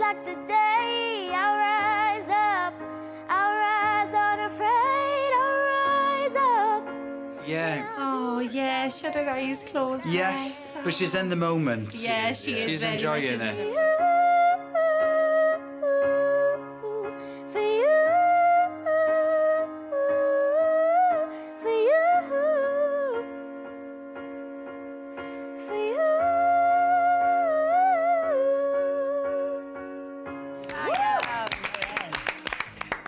like the day. I'll rise up, I'll rise unafraid, I'll rise up. Yeah. Oh, yeah, shut her eyes closed. Yes, bless. but she's in the moment. Yeah, she is She's very much enjoying in it. it. For you, for you, for you.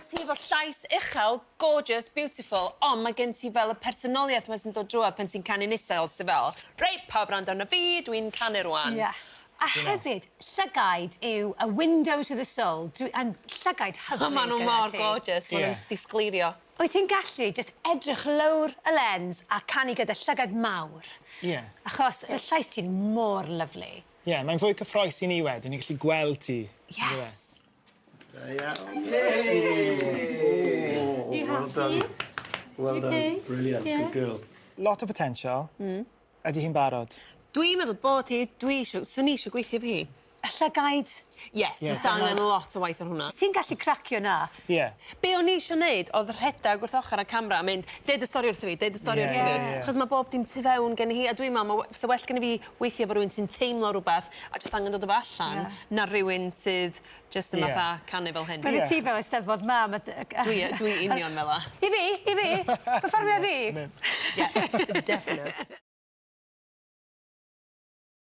Ti efo llais uchel, gorgeous, beautiful, ond mae gen ti fel y personoliaeth 'ma sy'n dod drwodd pan ti'n canu'n isel, sy fel, "Reit, pawb rando arno fi, dwi'n canu rwan." Yeah. A hefyd, llygaid yw a window to the soul. Dwi, and llygaid hyfryd Maen nhw gyda mor ti. gorgeous, maen nhw'n disgleirio. Wyt ti'n gallu just edrych lawr y lens a canu gyda llygad mawr? Ie. Achos y llais ti'n mor lyfli. Ie, mae'n fwy cyffrous i ni wedyn, ni'n gallu gweld ti. Yes. You happy? Well done. Okay? Brilliant. Yeah. Good girl. Lot o potential. Ydy hi'n barod? Dwi'n meddwl bod hi, dwi eisiau, swn i eisiau gweithio efo hi. Y llygaid. Ie, yeah, fysa angen lot o waith ar hwnna. Ti'n gallu cracio na. Ie. Be o'n i eisiau neud oedd rhedeg wrth ochr y camera a mynd, "Deud y stori wrtho fi, deud y stori wrtho fi." Achos mae bob dim tu fewn gen hi, a dwi'n meddwl, ma' sa well gen i fi weithio efo rhywun sy'n teimlo rhywbeth a jyst angen dod o fo allan, na rhywun sydd jyst yn fatha canu fel hyn. Bydde ti fel Eisteddfod mam. Dwi, dwi union fel 'a. I fi, i fi, perfformio fi. Yeah, definite.